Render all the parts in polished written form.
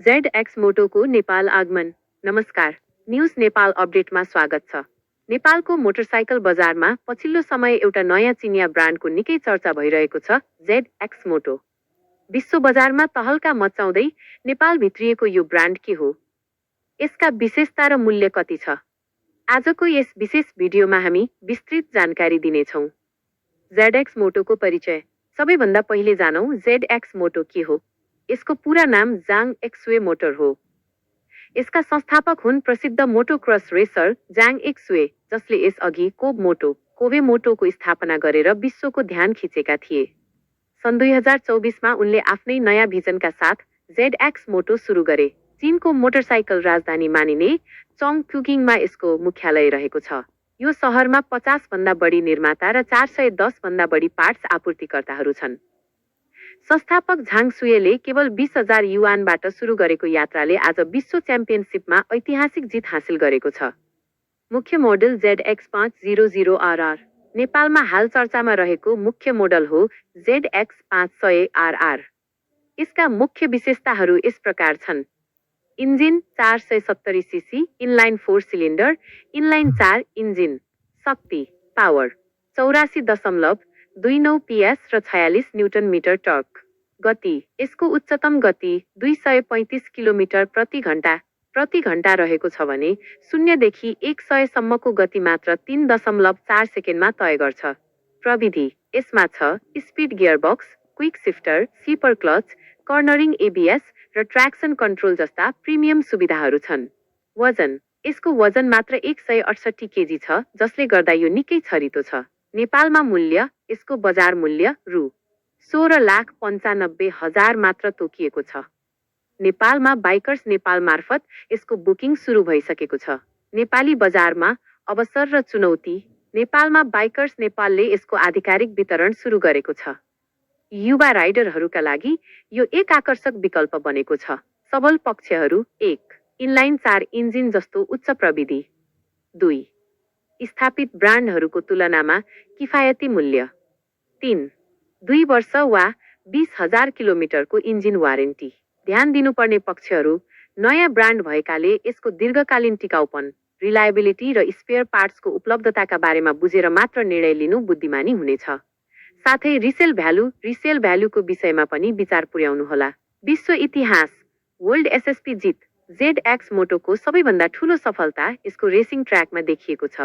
ZX मोटोको Nepal आगमन। नमस्कार, news Nepal अपडेटमा स्वागत छ। नेपालको मोटरसाइकल बजारमा पछिल्लो समय एउटा नयाँ चिनिया ब्रान्डको निकै चर्चा भइरहेको छ, ZX मोटो। विश्व बजारमा तहल्का मचाउँदै नेपाल भित्रिएको यो ब्रान्ड के हो? यसका विशेषता र मूल्य कति छ? आजको यस विशेष भिडियोमा हामी विस्तृत जानकारी दिनेछौँ। ZX मोटोको परिचय। सबैभन्दा पहिले जानौँ ZX मोटो के हो। यसको पूरा नाम जाङ एक्सवे मोटर हो। यसका संस्थापक हुन् प्रसिद्ध मोटोक्रस रेसर जाङ एक्सवे, जसले यसअघि कोवे मोटोको स्थापना गरेर विश्वको ध्यान खिचेका थिए। सन् 2024मा उनले आफ्नै नयाँ भिजनका साथ ZX मोटो सुरु गरे। चीनको मोटरसाइकल राजधानी मानिने चङक्युगिङमा यसको मुख्यालय रहेको छ। यो सहरमा 50 भन्दा बढी निर्माता र 410 भन्दा बढी पार्ट्स आपूर्तिकर्ताहरू छन्। संस्थापक झाङ सुएले केवल 20,000 युआनबाट सुरु गरेको यात्राले आज विश्व च्याम्पियनसिपमा ऐतिहासिक जित हासिल गरेको छ। मुख्य मोडल ZX500RR नेपालमा हाल चर्चामा रहेको मुख्य मोडल हो ZX500RR। यसका मुख्य विशेषताहरू यस प्रकार छन्। Engine 470 CC inline 4 cylinder inline 4 engine. शक्ति पावर 84.29 PS र 46 न्युटन मिटर टर्क। गति यसको उच्चतम गति 235 किलोमिटर प्रति घण्टा रहेको छ भने 0 देखि 100 सम्मको गति मात्र 3.4 सेकेन्डमा तय गर्छ। प्रविधि यसमा छ speed gearbox, quick shifter, slipper clutch, cornering ABS र ट्र्याक्सन कन्ट्रोल जस्ता प्रिमियम सुविधाहरू छन्। वजन यसको वजन मात्र 168 केजी छ, जसले गर्दा यो निकै छरितो छ। नेपालमा मूल्य यसको बजार मूल्य रु 16,95,000 मात्र तोकिएको छ। नेपालमा बाइकर्स नेपाल मार्फत यसको बुकिङ सुरु भइसकेको छ। नेपाली बजारमा अवसर र चुनौती। नेपालमा बाइकर्स नेपालले यसको आधिकारिक वितरण सुरु गरेको छ। युवा राइडरहरूका लागि यो एक आकर्षक विकल्प बनेको छ। सबल पक्षहरू 1 इनलाइन 4 इन्जिन जस्तो उच्च प्रविधि। 2 स्थापित ब्रान्डहरूको तुलनामा किफायती मूल्य। 3 2 वर्ष वा 20,000 किलोमिटरको इन्जिन वारेन्टी। ध्यान दिनुपर्ने पक्षहरू नयाँ ब्रान्ड भएकाले यसको दीर्घकालीन टिकाउपन, रिलायबिलिटी र स्पेयर पार्ट्सको उपलब्धताका बारेमा बुझेर मात्र निर्णय लिनु बुद्धिमानी हुनेछ। साथै रिसेल भ्यालुको विषयमा पनि विचार पुर्याउनुहोला। विश्व इतिहास। वर्ल्ड SSP जित। ZX मोटोको सबैभन्दा ठूलो सफलता यसको रेसिङ ट्र्याकमा देखिएको छ।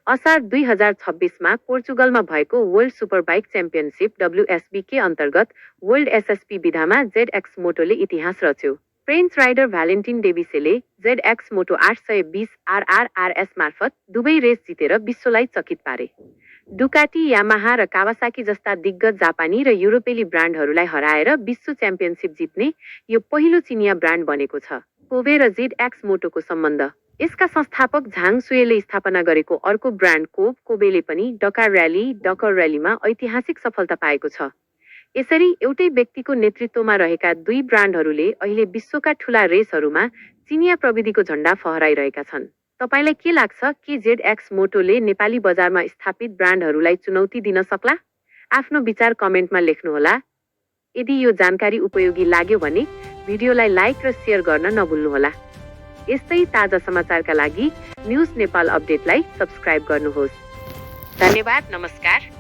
असार 2026मा पोर्चुगलमा भएको वर्ल्ड सुपरबाइक च्याम्पियनसिप WSBK अन्तर्गत वर्ल्ड SSP विधामा ZX मोटोले इतिहास रच्यो। फ्रेन्च राइडर भ्यालेन्टिन डेभिसेले ZX मोटो 820RR RS मार्फत दुवै रेस जितेर विश्वलाई चकित पारे। डुकाटी, यामाहा र कावासाकी जस्ता दिग्गज जापानी र युरोपेली ब्रान्डहरूलाई हराएर विश्व च्याम्पियनसिप जित्ने यो पहिलो चिनिया ब्रान्ड बनेको छ। कोवे र ZX मोटोको सम्बन्ध। यसका संस्थापक झाङ सुएले स्थापना गरेको अर्को ब्रान्ड कोवेले पनि डकार र्यालीमा ऐतिहासिक सफलता पाएको छ। यसरी एउटै व्यक्तिको नेतृत्वमा रहेका दुई ब्रान्डहरूले अहिले विश्वका ठूला रेसहरूमा चिनिया प्रविधिको झण्डा फहराइरहेका छन्। तपाईलाई के लाग्छ कि ZX मोटोले नेपाली बजारमा स्थापित ब्रान्डहरूलाई चुनौती दिन सक्ला? आफ्नो विचार कमेन्टमा लेख्नुहोला। यदि यो जानकारी उपयोगी लाग्यो भने भिडियोलाई लाइक र शेयर गर्न नभुल्नुहोला। यस्तै ताजा समाचारका लागि न्यूज नेपाल अपडेटलाई सब्स्क्राइब गर्नुहोस्। धन्यवाद। नमस्कार।